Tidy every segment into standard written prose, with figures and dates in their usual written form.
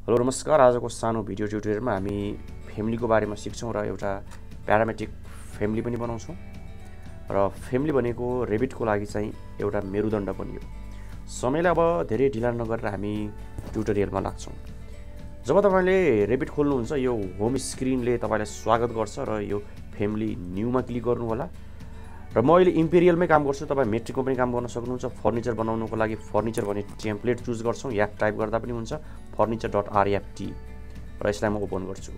Hello नमस्कार। आजको सानो भिडियो ट्युटोरियलमा हामी फ्यामिलीको बारेमा सिक्छौँ र एउटा प्यारामेट्रिक फ्यामिली पनि बनाउँछौँ र फ्यामिली भनेको रेबिटको लागि चाहिँ एउटा मेरुदण्ड पनि हो। समयलाई अब धेरै ढिला नगरेर हामी ट्युटोरियलमा लाग्छौँ। जब तपाईले रेबिट खोल्नुहुन्छ यो होम स्क्रिनले तपाईलाई स्वागत गर्छ र यो फ्यामिली न्यूमा क्लिक गर्नु होला र म अहिले इम्पेरियलमै काम गर्छु। तपाईँ मेट्रिकमा पनि काम गर्न सक्नुहुन्छ। फर्निचर बनाउनको लागि फर्निचर भन्ने टेम्प्लेट चुज गर्छौँ, या टाइप गर्दा पनि हुन्छ furniture.rft र यसलाई म ओपन गर्छु।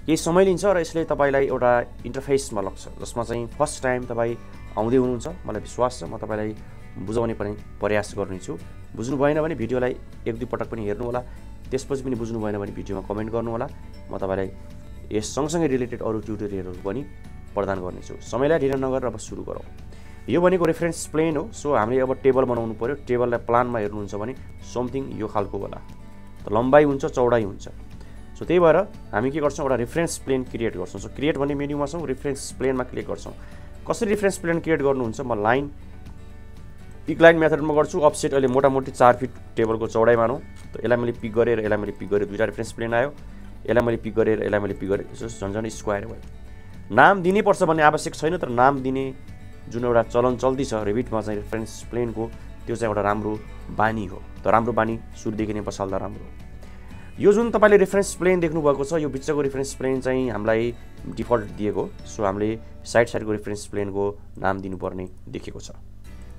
केही समय लिन्छ र यसले तपाईलाई एउटा इन्टरफेसमा लग्छ जसमा चाहिँ फर्स्ट टाइम तपाईँ आउँदै हुनुहुन्छ। मलाई विश्वास छ म तपाईलाई बुझाउने पनि प्रयास गर्नेछु। बुझ्नु भएन भने भिडियोलाई एक दुई पटक पनि हेर्नु होला। त्यसपछि पनि बुझ्नु भएन भने भिडियोमा कमेन्ट गर्नु होला। म तपाईलाई यस सँगसँगै रिलेटेड अरू ट्युटोरियलहरू पनि प्रदान गर्नेछु। समयलाई ढिला नगरेर अब सुरु गरौँ। यो भनेको रेफरेन्स प्लेन हो। सो हामीले अब टेबल बनाउनु पर्यो। टेबललाई प्लानमा हेर्नुहुन्छ भने समथिङ यो खालको होला, लम्बाइ हुन्छ, चौडाइ हुन्छ। सो त्यही भएर हामी के गर्छौँ, एउटा रेफरेन्स प्लेन क्रिएट गर्छौँ। सो क्रिएट भन्ने मेन्युमा छौँ, रेफरेन्स प्लेनमा क्लिक गर्छौँ। कसरी रेफरेन्स प्लेन क्रिएट गर्नुहुन्छ, म लाइन पिक लाइन मेथडमा गर्छु। अफसेट अहिले मोटामोटी 4 फिट टेबलको चौडाइ मानौँ। त यसलाई मैले पिक गरेर यसलाई मैले पिक गरेर दुईटा रेफरेन्स प्लेन आयो। यसलाई मैले पिक गरेर यसलाई मैले पिक गरेर झन्झन स्क्वायर भयो। नाम दिनैपर्छ भन्ने आवश्यक छैन, तर नाम दिने जुन एउटा चलन चल्ती छ रेबिटमा चाहिँ रेफरेन्स प्लेनको, त्यो चाहिँ एउटा राम्रो बानी हो। त राम्रो बानी सुरुदेखि नै बसाल्दा राम्रो। यो जुन तपाईँले रेफरेन्स प्लेन देख्नुभएको छ, यो बिचको रेफरेन्स प्लेन चाहिँ हामीलाई डिफल्ट दिएको। सो हामीले साइडको रेफरेन्स प्लेनको नाम दिनुपर्ने देखेको छ।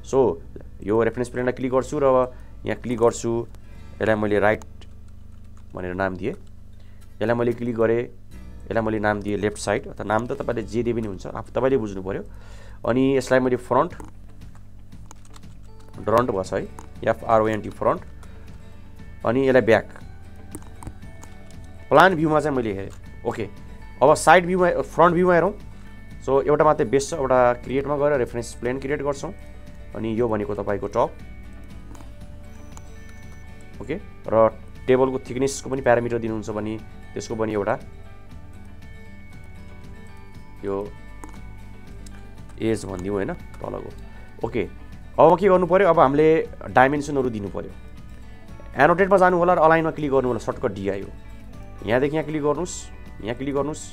सो यो रेफरेन्स प्लेनलाई क्लिक गर्छु र यहाँ क्लिक गर्छु। यसलाई मैले राइट भनेर नाम दिएँ। यसलाई मैले क्लिक गरेँ, यसलाई मैले नाम दिएँ लेफ्ट साइड। अथवा नाम त तपाईँले जे दिए पनि हुन्छ, आफू तपाईँले बुझ्नु पऱ्यो। अनि यसलाई मैले फ्रन्ट भन्छ है, FRONT फ्रन्ट। अनि यसलाई ब्याक। प्लान भ्यूमा चाहिँ मैले हेरेँ। ओके, अब साइड भ्यूमा फ्रन्ट भ्यूमा हेरौँ। सो एउटा मात्रै बेस छ, एउटा क्रिएटमा गएर रेफरेन्स प्लेन क्रिएट गर्छौँ। अनि यो भनेको तपाईँको टप। ओके, र टेबलको थिकनेसको पनि प्यारामिटर दिनुहुन्छ भने त्यसको पनि एउटा यो एज भनिदिउँ होइन, तलको। ओके, अब के गर्नु पऱ्यो, अब हामीले डाइमेन्सनहरू दिनु पऱ्यो। एनोटेटमा जानु होला र अलाइनमा क्लिक गर्नु होला। सर्टकट DI हो। यहाँदेखि यहाँ क्लिक गर्नुहोस्, यहाँ क्लिक गर्नुहोस्,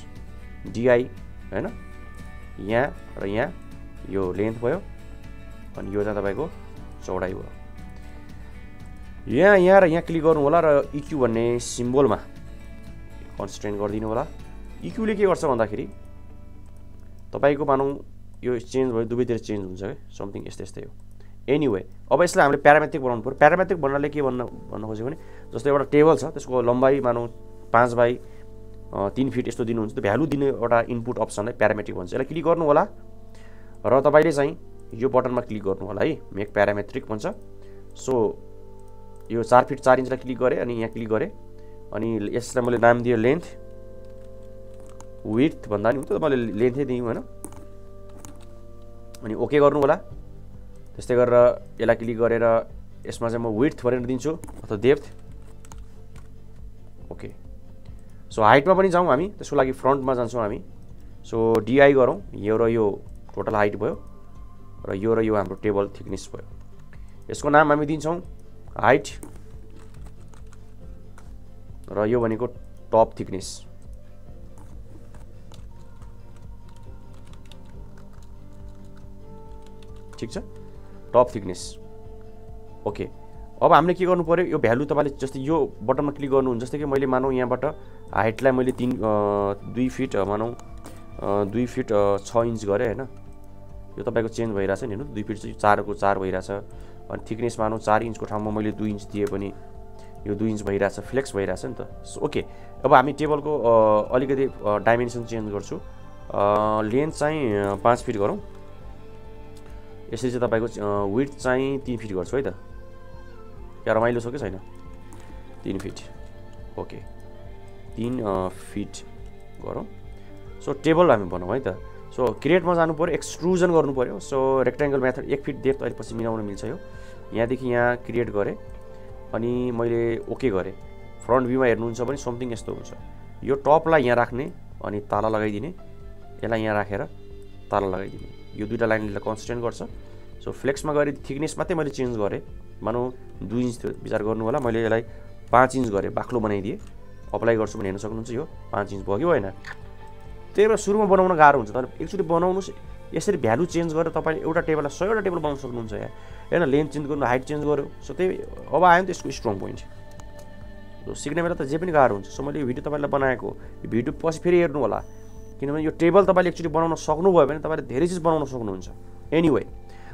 DI होइन, यहाँ र यहाँ यो लेन्थ भयो। अनि यो चाहिँ तपाईँको चौडाइ भयो। यहाँ र यहाँ क्लिक गर्नु होला र EQ भन्ने सिम्बोलमा कन्स्ट्रेन्ट गरिदिनु होला। EQले के गर्छ भन्दाखेरि तपाईँको मानौँ यो चेन्ज भयो, दुवैतिर चेन्ज हुन्छ क्या, समथिङ यस्तै हो। एनिवे, अब यसलाई हामीले प्यारामेट्रिक बनाउनु पऱ्यो। प्यारामेट्रिक भन्नाले के भन्न खोजेको भने, जस्तै एउटा टेबल छ, त्यसको लम्बाइ मानौँ 5 बाई 3 फिट यस्तो दिनुहुन्छ। त्यो भ्यालु दिने एउटा इनपुट अप्सनलाई प्यारामेट्रिक भन्छ। यसलाई क्लिक गर्नु होला र तपाईँले चाहिँ यो बटनमा क्लिक गर्नु होला है, मेक प्यारामेट्रिक भन्छ। सो यो 4 फिट 4 इन्चलाई क्लिक गरेँ अनि यहाँ क्लिक गरेँ। अनि यसलाई मैले नाम दिएँ लेन्थ। विड्थ भन्दा नि हुन्छ, मैले लेन्थै दिएँ होइन। अनि ओके गर्नु होला। त्यस्तै गरेर यसलाई क्लिक गरेर यसमा चाहिँ म विड्थ भनेर दिन्छु अथवा डेप्थ। ओके, सो हाइटमा पनि जाउँ हामी, त्यसको लागि फ्रन्टमा जान्छौँ हामी। सो DI गरौँ। यो र यो टोटल हाइट भयो र यो हाम्रो टेबल थिकनेस भयो। यसको नाम हामी दिन्छौँ हाइट र यो भनेको टप थिकनेस। ठिक छ, टप थिकनेस। ओके, अब हामीले के गर्नु पऱ्यो, यो भ्यालु तपाईँले जस्तै यो बटनमा क्लिक गर्नुहुन्छ। जस्तै कि मैले मानौँ यहाँबाट हाइटलाई मैले 2 फिट मानौँ 2 फिट 6 इन्च गरेँ होइन। यो तपाईँको चेन्ज भइरहेछ नि, हेर्नु 2 फिट चाहिँ 4 को 4 भइरहेछ। अनि थिकनेस मानौँ 4 इन्चको ठाउँमा मैले 2 इन्च दिए पनि यो 2 इन्च भइरहेछ, फ्लेक्स भइरहेछ नि त। ओके, अब हामी टेबलको अलिकति डाइमेन्सन चेन्ज गर्छु। लेन्थ चाहिँ 5 फिट गरौँ। यसरी चाहिँ तपाईँको विड्थ चाहिँ 3 फिट गर्छु है त। क्या रमाइलो छ कि छैन? 3 फिट। ओके, 3 फिट गरौँ। सो टेबल हामी बनाऊँ है त। सो क्रिएटमा जानु पऱ्यो, एक्सट्रुजन गर्नु पऱ्यो। So rectangle method 1 fit depth अहिले पछि मिलाउन मिल्छ यो। यहाँदेखि यहाँ क्रिएट गरेँ अनि मैले ओके गरेँ। फ्रन्ट भ्यूमा हेर्नुहुन्छ भने समथिङ यस्तो हुन्छ। यो टपलाई यहाँ राख्ने अनि ताला लगाइदिने, यसलाई यहाँ राखेर ताला लगाइदिने। यो दुईटा लाइनले कन्स्टेन्ट गर्छ। सो फ्लेक्समा गएर थिकनेस मात्रै मैले चेन्ज गरेँ, मानौँ 2 इन्च विचार गर्नु होला। मैले यसलाई 5 इन्च गरेँ, बाक्लो बनाइदिएँ, अप्लाई गर्छु भने हेर्न सक्नुहुन्छ यो 5 इन्च भयो कि भएन। त्यही भएर सुरुमा बनाउन गाह्रो हुन्छ, तर एकचोटि बनाउनुहोस्। यसरी भ्यालु चेन्ज गरेर तपाईँले एउटा टेबललाई 100वटा टेबल बनाउन सक्नुहुन्छ यार, होइन। लेन्थ चेन्ज गर्नु, हाइट चेन्ज गर्यो। सो त्यही अब आयो नि त यसको स्ट्रङ पोइन्ट। सिक्ने बेला त जे पनि गाह्रो हुन्छ। सो मैले यो भिडियो तपाईँलाई बनाएको, यो भिडियो पछि फेरि हेर्नु होला, किनभने यो टेबल तपाईँले एकचोटि बनाउन सक्नुभयो भने तपाईँले धेरै चिज बनाउन सक्नुहुन्छ। एनिवे,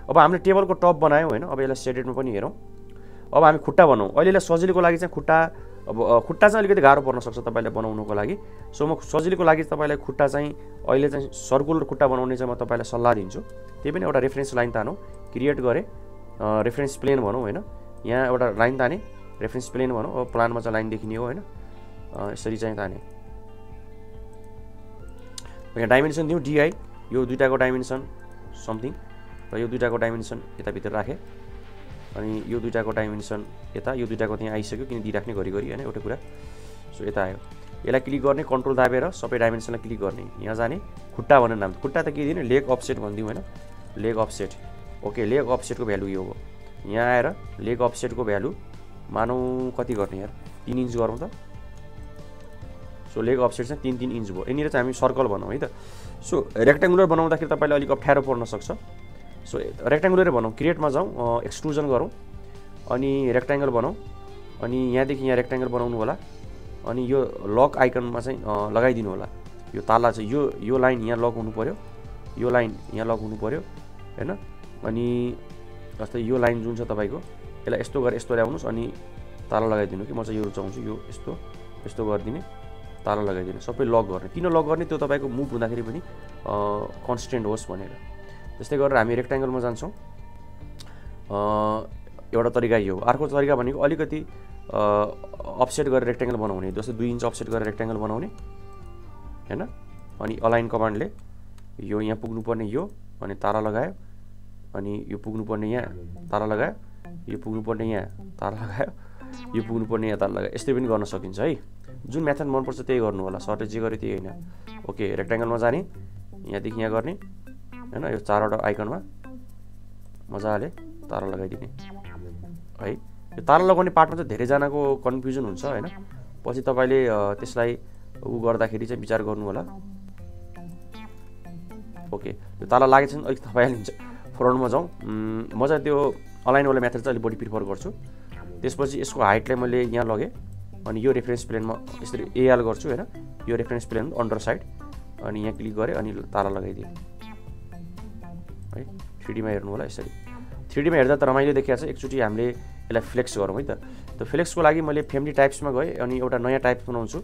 अब हामीले टेबलको टप बनायौँ, होइन। अब यसलाई सेडेडमा पनि हेरौँ। अब हामी खुट्टा बनाउँ। अहिलेलाई सजिलोको लागि चाहिँ खुट्टा चाहिँ अलिकति गाह्रो पर्न सक्छ तपाईँले बनाउनुको लागि। सो म सजिलोको लागि तपाईँलाई खुट्टा चाहिँ अहिले चाहिँ सर्कुलर खुट्टा बनाउने चाहिँ म तपाईँलाई सल्लाह दिन्छु। त्यही पनि एउटा रेफरेन्स लाइन तानौँ, क्रिएट गरेँ, रेफरेन्स प्लेन भनौँ, होइन। यहाँ एउटा लाइन ताने, रेफरेन्स प्लेन भनौँ। अब प्लानमा चाहिँ लाइन देखिने हो, होइन। यसरी चाहिँ ताने। यहाँ डाइमेन्सन दिउँ डिआई, यो दुईटाको डाइमेन्सन समथिङ, र यो दुईटाको डाइमेन्सन यताभित्र राखेँ, अनि यो दुईटाको डाइमेन्सन यता, यो दुईटाको त्यहाँ आइसक्यो, किन दिइराख्ने घरिघरि, होइन, एउटा कुरा। सो यता आयो, यसलाई क्लिक गर्ने, कन्ट्रोल दाबेर सबै डाइमेन्सनलाई क्लिक गर्ने, यहाँ जाने, खुट्टा भनेर नाम, खुट्टा त के दिने, लेग अफसेट भनिदिउँ, होइन, लेग अफसेट। ओके, लेग अफसेटको भ्यालु यो हो। यहाँ आएर लेग अफसेटको भ्यालु मानौँ कति गर्ने यार, 3 इन्च गरौँ त। सो लेग अफसेट चाहिँ 3 इन्च भयो। यहाँनिर चाहिँ हामी सर्कल बनाऊँ है त। सो रेक्ट्याङ्गुलर बनाउँदाखेरि तपाईँलाई अलिक अप्ठ्यारो पर्न सक्छ। सो रेक्ट्याङ्गुलरै बनाऊँ, क्रिएटमा जाउँ, एक्सट्रुजन गरौँ, अनि रेक्ट्याङ्गल बनाऊँ, अनि यहाँदेखि यहाँ रेक्ट्याङ्गल बनाउनु होला, अनि यो लक आइकनमा चाहिँ लगाइदिनु होला। यो ताला चाहिँ यो लाइन यहाँ लक हुनु पऱ्यो, यो लाइन यहाँ लक हुनु पऱ्यो, होइन। अनि जस्तै यो लाइन जुन छ तपाईँको, यसलाई यस्तो गरेर यस्तो ल्याउनुहोस्, अनि ताला लगाइदिनु कि म चाहिँ यो रुचाउँछु, यो यस्तो गरिदिने, ताला लगाइदिनु, सबै लक गर्ने। किन लक गर्ने, त्यो तपाईँको मुभ हुँदाखेरि पनि कन्सिस्टेन्ट होस् भनेर। त्यस्तै गरेर हामी रेक्ट्याङ्गलमा जान्छौँ। एउटा तरिका यो हो। अर्को तरिका भनेको अलिकति अफसेट गरेर रेक्ट्याङ्गल बनाउने, जस्तै 2 इन्च अफसेट गरेर रेक्ट्याङ्गल बनाउने, होइन। अनि अलाइन कमान्डले यो यहाँ पुग्नुपर्ने यो, अनि ताला लगायो, अनि यो पुग्नुपर्ने यहाँ ताला लगायो, यो पुग्नुपर्ने यहाँ ताला लगायो, यो पुग्नुपर्ने यहाँ ताला लगायो। यस्तै पनि गर्न सकिन्छ है। जुन मेथड मनपर्छ त्यही गर्नु होला, सर्टेज जे गऱ्यो त्यही होइन। ओके, रेक्ट्याङ्गलमा जाने, यहाँदेखि यहाँ गर्ने, होइन। यो 4वटा आइकनमा मजाले तारा लगाइदिने है। यो तारा लगाउने पार्टमा चाहिँ धेरैजनाको कन्फ्युजन हुन्छ, होइन। पछि तपाईँले त्यसलाई गर्दाखेरि चाहिँ विचार गर्नु होला। ओके, यो ताला लागेको छ भने अलिक भइहालिन्छ। फ्रन्टमा जाउँ, म चाहिँ त्यो अलाइनवाला मेथड चाहिँ अलिक बढी प्रिफर गर्छु। त्यसपछि यसको हाइटलाई मैले यहाँ लगेँ, अनि यो रेफरेन्स प्लेनमा यसरी एआल गर्छु, होइन। यो रेफरेन्स प्लेन अन्डर साइड, अनि यहाँ क्लिक गरेँ, अनि तारा लगाइदिएँ है। 3Dमा हेर्नु होला यसरी। 3Dमा हेर्दा त रमाइलो देखिएको छ। एकचोटि हामीले यसलाई फ्लेक्स गरौँ है त। फ्लेक्सको लागि मैले फ्यामिली टाइप्समा गएँ, अनि एउटा नयाँ टाइप बनाउँछु,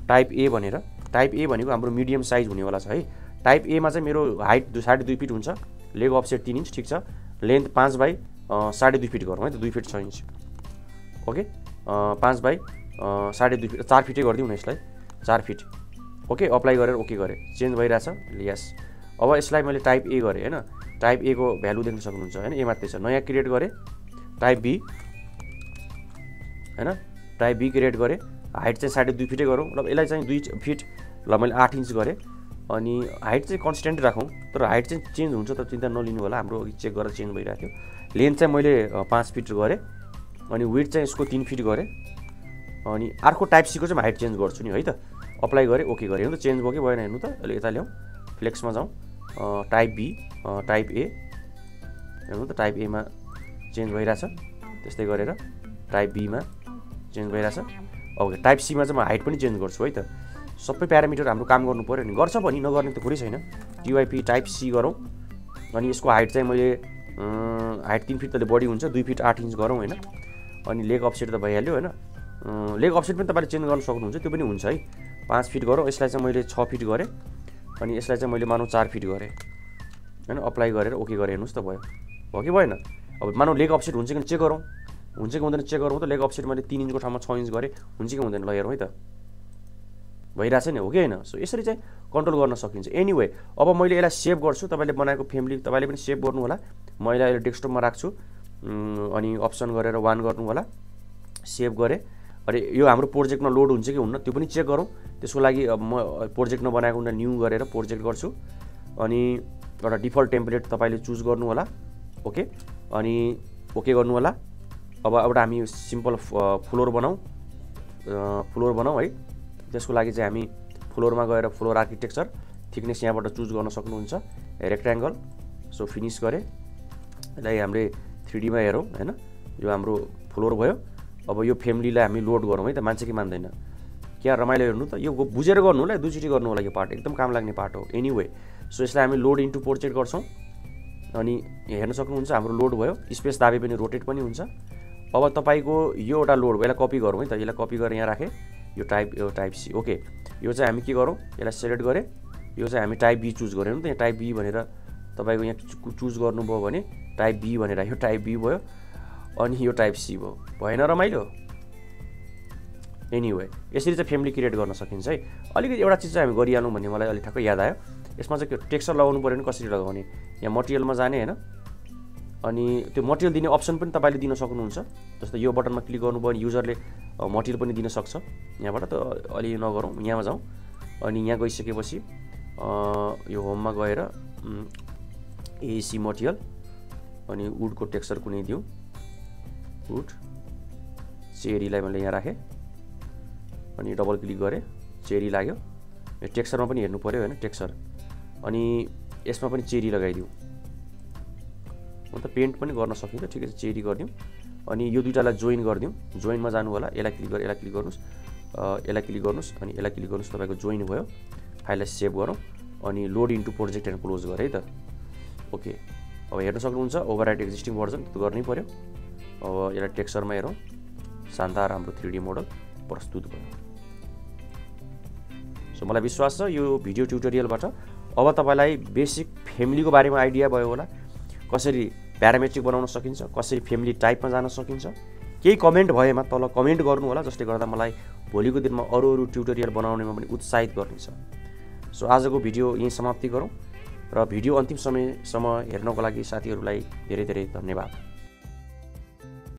टाइप ए भनेर। टाइप ए भनेको हाम्रो मिडियम साइज हुनेवाला छ है। टाइप एमा चाहिँ मेरो हाइट 2.5 फिट हुन्छ, लेग अफसेट 3 इन्च, ठिक छ। लेन्थ 5 बाई 2.5 फिट गरौँ है त, 2 fit 6 inch. Okay, 5 by 2.5 fit, 4 फिटै गरिदिउँ न यसलाई, 4 फिट। ओके, अप्लाई गरेर ओके गरेँ, चेन्ज भइरहेछ, यस। अब यसलाई मैले टाइप ए गरेँ, होइन। टाइप ए को भ्यालु देख्न सक्नुहुन्छ, होइन। ए मात्रै छ, नयाँ क्रिएट गरेँ, टाइप बी, होइन। टाइप बी क्रिएट गरेँ, हाइट चाहिँ 2.5 फिटै गरौँ। ल यसलाई चाहिँ 2 फिट, ल मैले 8 इन्च गरेँ। अनि हाइट चाहिँ कन्सटेन्ट राखौँ, तर हाइट चाहिँ चेन्ज हुन्छ, तर चिन्ता नलिनु होला, हाम्रो चेक गरेर चेन्ज भइरहेको थियो। लेन्थ चाहिँ मैले 5 फिट गरेँ, अनि वेट चाहिँ यसको 3 फिट गरेँ। अनि अर्को टाइप सीको चाहिँ हाइट चेन्ज गर्छु नि है त। अप्लाई गरेँ, ओके गरेँ, हेर्नु त चेन्ज भयो कि भएन, हेर्नु त। अहिले यता ल्याउँ, फ्लेक्समा जाउँ, टाइप बी, टाइप ए, हेर्नु त टाइप एमा चेन्ज भइरहेछ। त्यस्तै गरेर टाइप बीमा चेन्ज भइरहेछ। ओके, टाइप सीमा चाहिँ म हाइट पनि चेन्ज गर्छु है त। सबै प्यारामिटर हाम्रो काम गर्नु पऱ्यो नि, गर्छ पनि, नगर्ने त कुरै छैन। टिवाइपी टाइप सी गरौँ, अनि यसको हाइट चाहिँ मैले हाइट 3 फिट त बढी हुन्छ, 2 फिट 8 इन्च गरौँ, होइन। अनि लेग अफसेट त भइहाल्यो, होइन। लेग अफसेट पनि तपाईँले चेन्ज गर्न सक्नुहुन्छ, त्यो पनि हुन्छ है। 5 फिट गरौँ, यसलाई चाहिँ मैले 6 फिट गरेँ, अनि यसलाई चाहिँ मैले मानौँ 4 फिट गरेँ, होइन। अप्लाई गरेर ओके गरेँ, हेर्नुहोस् त भयो कि भएन। अब मानौँ लेग अफसेट हुन्छ कि चेक गरौँ, हुन्छ कि हुँदैन चेक गरौँ त। लेग अफसेट मैले 3 इन्चको ठाउँमा 6 इन्च गरेँ, हुन्छ कि हुँदैन, ल हेरौँ है त, भइरहेछ नि, हो कि होइन। सो यसरी चाहिँ कन्ट्रोल गर्न सकिन्छ। एनिवे, अब मैले यसलाई सेभ गर्छु, तपाईँले बनाएको फ्यामिली तपाईँले पनि सेभ गर्नु होला। म यसलाई डेस्कटपमा राख्छु, अनि अप्सन गरेर 1 गर्नु होला, सेभ गरेँ। अरे यो हाम्रो प्रोजेक्टमा लोड हुन्छ कि हुन्न त्यो पनि चेक गरौँ। त्यसको लागि म प्रोजेक्ट नबनाएको हुँदा न्यू गरेर प्रोजेक्ट गर्छु, अनि एउटा डिफल्ट टेम्प्लेट तपाईँले चुज गर्नु होला। ओके, अनि ओके गर्नु होला। अब एउटा हामी सिम्पल फ्लोर बनाऊँ, फ्लोर बनाऊ है। त्यसको लागि चाहिँ हामी फ्लोरमा गएर फ्लोर आर्किटेक्चर थिकनेस यहाँबाट चुज गर्न सक्नुहुन्छ, रेक्ट्याङ्गल। सो फिनिस गरेँ। यसलाई हामीले 3D मा हेरौँ हैन। यो हाम्रो फ्लोर भयो। अब यो फ्यामिलीलाई हामी लोड गरौँ है त, मान्छे कि मान्दैन, क्या रमाइलो हेर्नु त। यो बुझेर गर्नु होला, दुईचोटि गर्नु होला, यो पार्ट एकदम काम लाग्ने पार्ट हो। एनीवे सो यसलाई हामी लोड इन्टु पोर्ट्रेट गर्छौँ अनि हेर्न सक्नुहुन्छ हाम्रो लोड भयो। स्पेस दाबे पनि रोटेट पनि हुन्छ। अब तपाईँको यो एउटा लोड भयो, यसलाई कपी गरौँ है त। यसलाई कपी गरेर यहाँ राखेँ, यो टाइप सी। ओके, यो चाहिँ हामी के गरौँ, यसलाई सेलेक्ट गरेँ। यो चाहिँ हामी टाइप बी चुज गऱ्यौँ नि त। यहाँ टाइप बी भनेर तपाईँको यहाँ चुज गर्नुभयो भने टाइप बी भनेर यो टाइप बी भयो अनि यो टाइप सी भयो। भएन रमाइलो? एनीवे यसरी चाहिँ फ्यामिली क्रिएट गर्न सकिन्छ है। अलिकति एउटा चिज चाहिँ हामी गरिहालौँ भन्ने मलाई अलिक ठ्याक्कै याद आयो। यसमा चाहिँ टेक्सचर लगाउनु पऱ्यो भने कसरी लगाउने, यहाँ मटेरियलमा जाने हैन, अनि त्यो मटेरियल दिने अप्सन पनि तपाईँले दिन सक्नुहुन्छ। जस्तो यो बटनमा क्लिक गर्नुभयो भने युजरले मटेरियल पनि दिन सक्छ। यहाँबाट त अलि नगरौँ, यहाँमा जाउँ अनि यहाँ गइसकेपछि यो होममा गएर एसी मटेरियल अनि वुडको टेक्सचर कुनै दिउँ, वुड चेरीलाई मैले यहाँ राखेँ अनि डबल क्लिक गरेँ, चेरी लाग्यो। यो टेक्सचरमा पनि हेर्नु पऱ्यो हैन, टेक्सचर। अनि यसमा पनि चेरी लगाइदिउँ। मतलब पेन्ट पनि गर्न सकिन्छ, ठिकै छ, चेरी गरिदिउँ। अनि यो दुईटालाई जोइन गरिदिउँ। जोइनमा जानु होला, यसलाई क्लिक गरेर यसलाई क्लिक गर्नुहोस्, यसलाई क्लिक गर्नुहोस् अनि यसलाई क्लिक गर्नुहोस्। तपाईँको जोइन भयो। फाइललाई सेभ गरौँ अनि load into project and close गरेँ है त। ओके, अब हेर्न सक्नुहुन्छ ओभरराइट एक्जिस्टिङ भर्जन त गर्नै पऱ्यो। अब यसलाई टेक्सचरमा हेरौँ, शानदार हाम्रो 3D मोडल प्रस्तुत भयो। सो मलाई विश्वास छ यो भिडियो ट्युटोरियलबाट अब तपाईँलाई बेसिक फ्यामिलीको बारेमा आइडिया भयो होला, कसरी प्यारामेट्रिक बनाउन सकिन्छ, कसरी फ्यामिली टाइपमा जान सकिन्छ। केही कमेन्ट भएमा तल कमेन्ट गर्नु होला, जसले गर्दा मलाई भोलिको दिनमा अरू ट्युटोरियल बनाउनेमा पनि उत्साहित गर्नेछ। सो आजको भिडियो यहीँ समाप्ति गरौँ र भिडियो अन्तिम समयसम्म हेर्नको लागि साथीहरूलाई धेरै धेरै धन्यवाद।